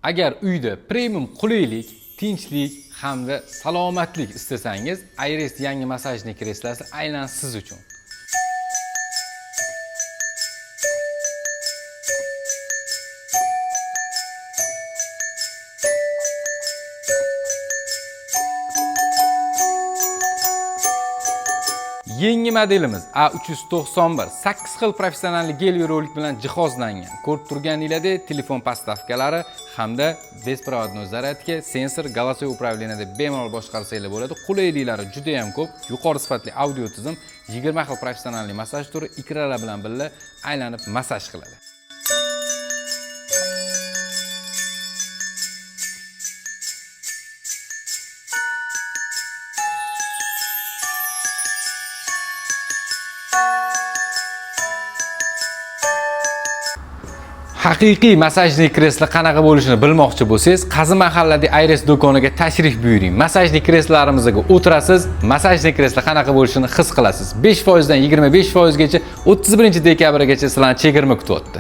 Agar uyda premium qulaylik, tinchlik hamda salomatlik istasangiz, Iris yangi massajli kreslosi aynan siz uchun. Yangi modelimiz A391 8 xil professional gel rolik bilan jihozlangan. Ko'rib turganingizdek, telefon podstavkalari hamda беспроводной зарядка, sensor, голосовой управлениеda bemalol boshqarsanglar bo'ladi. Qulayliklari juda ham ko'p. Yuqori sifatli audio tizim, 20 xil professional massaj turi ikralar bilan birga aylanib massaj qiladi. Haqiqiy massajli kreslo qanaqa bo'lishini bilmoqchi bo'lsangiz, Qazi mahalladagi Iris do'koniga tashrif buyuring. Massajli kreslarimizga o'tirasiz, massajli kreslo qanaqa bo'lishini his qilasiz. 5% dan 25% gacha 31 dekabrgacha sizlarni chegirma kutyapti.